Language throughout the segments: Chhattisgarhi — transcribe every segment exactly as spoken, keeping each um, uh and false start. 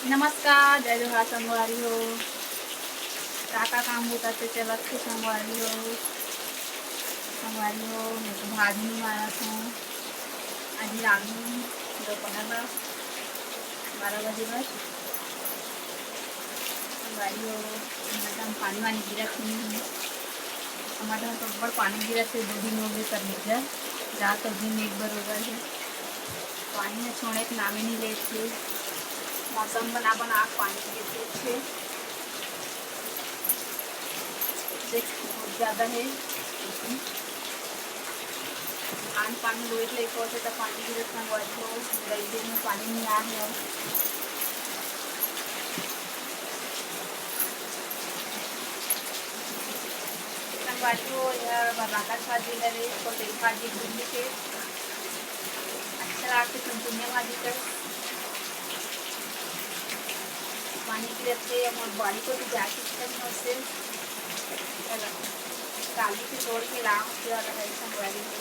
नमस्कार, जय जोहार संगवारी हो। का का काम बूता ते चलत हे संगवारी हो? संगवारी हो, मैं तो भाजी नहीं मारत हूँ। आज रांधहूँ दोपहर बर बारह बजे बर। संगवारी हो, इहाँ तो हम पानी वानी गिरत नहीं है। हमारे यहाँ तो बड़ पानी गिरत है, दो दिन हो गए कर लीजिए, रात और दिन एक बार हो गए है। पानी ह छोड़े के नामे नहीं लेत हे। मौसम बना बना के पानी गिरत हे। देख, बहुत ज्यादा है। धान पानी लोए के लइक होथे त पानी गिरत संगवारी हो, दई दिन में पानी नहीं आ है। संगवारी हो, यह बरनाका भाजी हरे, कोटई भाजी, भिंडी के अच्छा लागथे, तुमतुनिया भाजी कर। पानी गिरत हे, हमर बाड़ी कोती जाके इच्छा नहीं होथे। चला, काली के तोड़ के लाओ, जो वाला है संगवारी हो।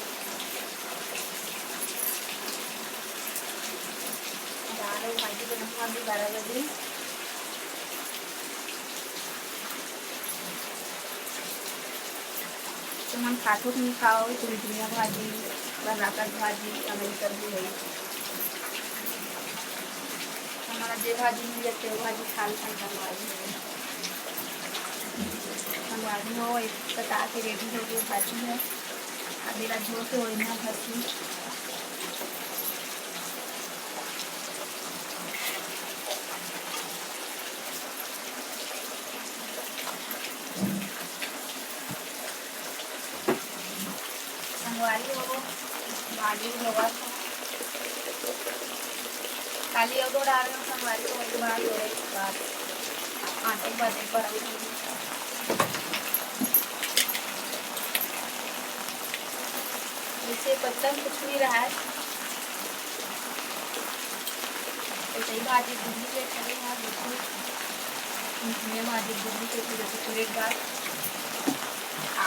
दाल और भाजी बनाऊंगा अभी बारह बजे। तुमन खाथो कि नहीं खाओ, तुमतुनिया भाजी, बरनाका भाजी, अमरिकर भी है। हमारा जे भाजी मिल जाते, वो भाजी खा लेता हूँ, भाजी है। संगवारी हो, एक कटा के रेडी हो गई भाजी है। अब एला धो के ओढ़ना भरती। संगवारी हो, भाजी धोवत हो। खाली अउ दो डाल रहे हो संगवारी हो, एक बार धोए के बाद आटे बने पर जैसे पत्ता में कुछ नहीं रहा है। तो सही भाजी भूंजी के चले यहाँ देखो, इसमें भाजी भूंजी के फिर जैसे पूरे एक बार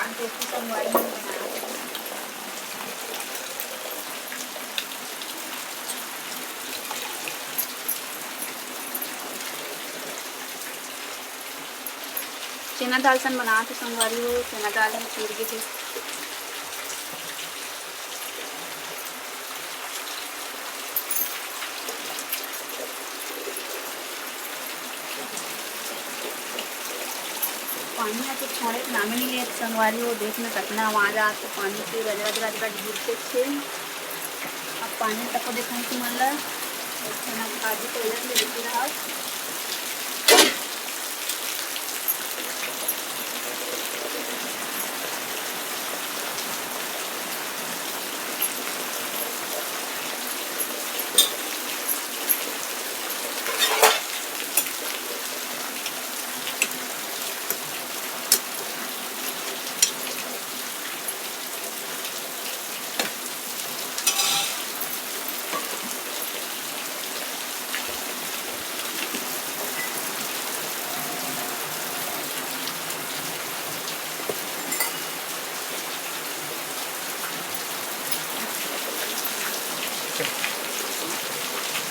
आग देखो संगवारी में बना। चना दाल सन बनात हे संगवारी हो, चना दाल ह चूर गे हे। पानी ह तो छोड़े के नामे नहीं लेत संगवारी हो, देख में कतना आवाज आत हे पानी के, रजरा रजरा गिरते छे। अब पानी तको देखाई तुमन ला, चना भाजी तो इधर ले लेके रहा।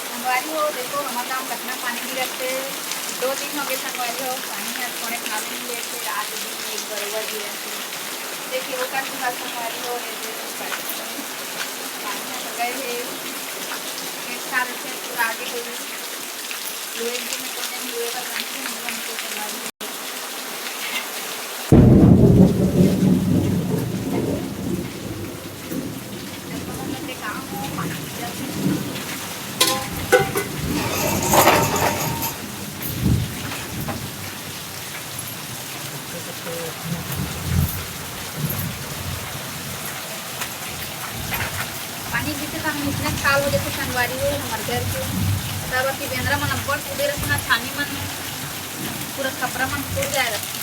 संगवारी हो, देखो हमर गांव कतना पानी गिरत हे। दो दिन हो गए संगवारी हो, पानी ह थोड़े नामे नहीं लेत हे। आज दिन में एक बरोबर गिरत हे। देखिए वो कर दूंगा संगवारी हो, ये देखो पानी ह गए हे। एक साल से पूरा आगे हो गई। दो एक दिन में तो नहीं हुए, पर बनते नहीं बनते संगवारी हो। पानी गिरथे त हम इसने खाल हो जाथे संगवारी हो हमर घर के। तब अति बेंदरा मन अब्बड़ कूदे रहिथे ना, छानी मन पूरा खपरा मन फूट जाए रहिथे।